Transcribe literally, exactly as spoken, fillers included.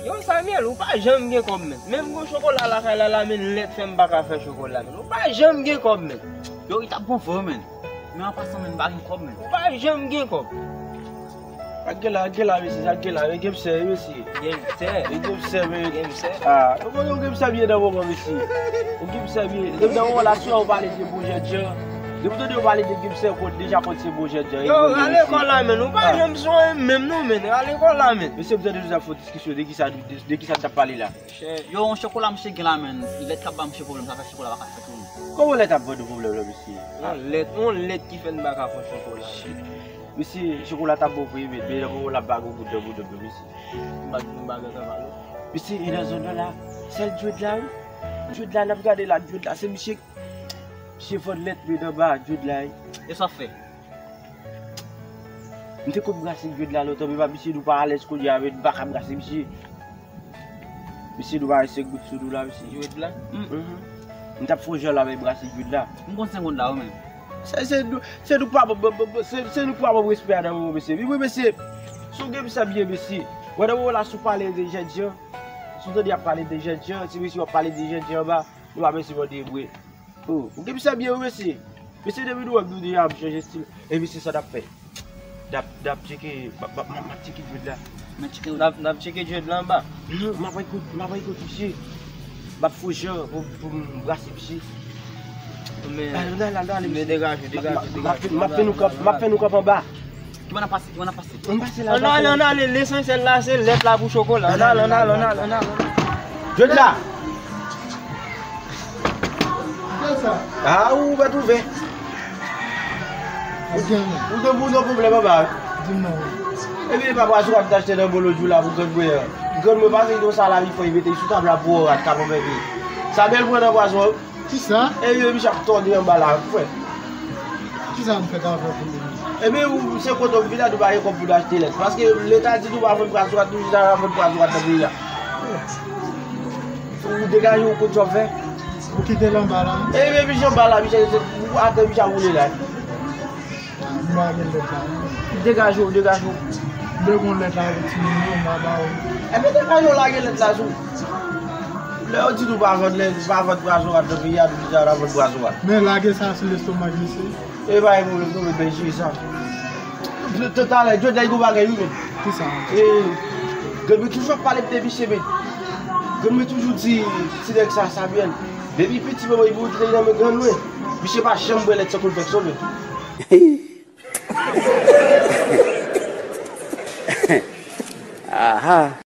Yo, Samuel, ou pa janm gen kòb, men. Menm gon chokola lakay la, la, men, lèt fè m pa ka fè chokola, men. Ou pa janm gen kòb, men. Yo, li t ap bon vre, men. Men an pasan, men, m pa gen kòb, men. Ou pa janm gen kòb. Ak gen la, ak gen la, mesye, ak gen la, men gen m sè, mesye. Gen m sè. Gen m sè, men. Gen m sè. Ah, ou konnen ou gen m sè byen nan moman, mesye. Ou gen m sè byen. Depi nan moman la, si ou pale de bon jènjan. Depi ou tande ou pale de gen m sè, ou konn deja konn se bon jènjan. Yo, rale kò la, men. Ou pa janm sonje menm, non, men. Rale kò la, men. Mesye, m tande nou ap fè diskisyon, de kisa, de, de kisa n t ap pale la? Yo, yon chokola misye gen la, men. Lèt k ap ba misye pwoblèm, sa fè chokola pa ka fèt pou nou. Kòman lèt ap ban nou pwoblèm la, mesye? Yon lèt, yon lèt ki fè n pa ka fè chokola. Shit. Mesye, chokola t ap bon vre, men, men nan moman l ap ba gou gout nan bouda m, mesye. M pa t, m pa gentan pale. Mesye, e nan zòn nan la, sèl Djwed la, wi. Djwed la, n ap gade la, Djwed la, se misye, misye vann lèt, men nan ba Djwed la, wi. E sa w fè? M te konn brase Djwed la lontan, men pa misye nou pa alèz kounye a, men m pa ka brase misye. Misye nou pa senk goud sou nou la, misye. Djwed la? M, m. M t ap fè yon jan la, men brase Djwed la. M konn senk goud la, wi, men. Se, se nou, se nou pa ban, ban, ban, ban, se, se nou pa ban respè a nan moman, mesye. Wi, wi, mesye. Si w gen misye byen, mesye. Wè nan moman la, si w pale de jènjan, si w tande y ap pale de jènjan, si mesye w ap pale de jènjan anba, nou pa bezwen mande bwe. Oh, ou gen misye byen, wi, mesye. Mesye, depi nou wè m, nou deja ap chanje estil. E mesye, sa n ap fè? N ap, n ap tcheke, m ap, m ap, m ap tcheke Djwed la. N ap, n ap tcheke Djwed la anba. Non, m ap al kot, m ap al kot misye. M ap fè jan pou, pou m brase misye. Men, ale, ale, ale, ale, men mesye. Degaje w, degaje w, degaje w. M ap fè nou kanpe, m ap fè nou kanpe anba. Ki mwen ap pase, ki mwen ap pase. Ann pase la, ann ale, ann ale, lesansyèl la, se lèt la pou chokola. Ann ale, ann ale, ann ale, ann ale. Djwed la. Kiyès sa? Ah, ou mèt ouvè. Ou gen, ou gen pou nan pwoblèm anba, wi. Di m non. Epi, papa, sou ap achte nan bolo jou la pou grann mwen an. Grann mwen pa vin yon salami fò, li mete sou tab la pou yon rat ka pran men. Sa bèl pran nan pwazon. Kisa? E yo, misye ap tòde anba la, frè. Kisa m fè ka fè pou li? Ebyen, ou, se kote w vin la, nou pa gen kòb pou nou achte lèt. Paske Leta di nou pa vann pwazon rat, nou chita la vann pwazon rat nan peyi a. Ou degaje w, ou konn sa w fè. Ou kite l anba la. Ebyen, misye anba la, misye, se, ou atè, misye ap woule la. M pa gen lèt la, non. Degaje w, degaje w. M te gon lèt la pou timoun yo, m pa ba ou. Ebyen, degaje w, lage lèt la sou. Lè yo di nou pa vann lèt, pa vann pwazon rat nan peyi a, nou di sa, n ap vann pwazon rat. Men lage sa sou lestomak misye. E pa gen pwoblèm, nou mèt bay jere sa. Talè, jodi a, gen yon bagay, wi, men. Kisa? E, grann mwen toujou ap pale de misye, men. Grann mwen toujou di, ti nèg sa, Samuel. Depi piti, manman li mouri, li te nan men grann mwen. Misye pa janm bwè lèt san konn fè sonnen. Aha.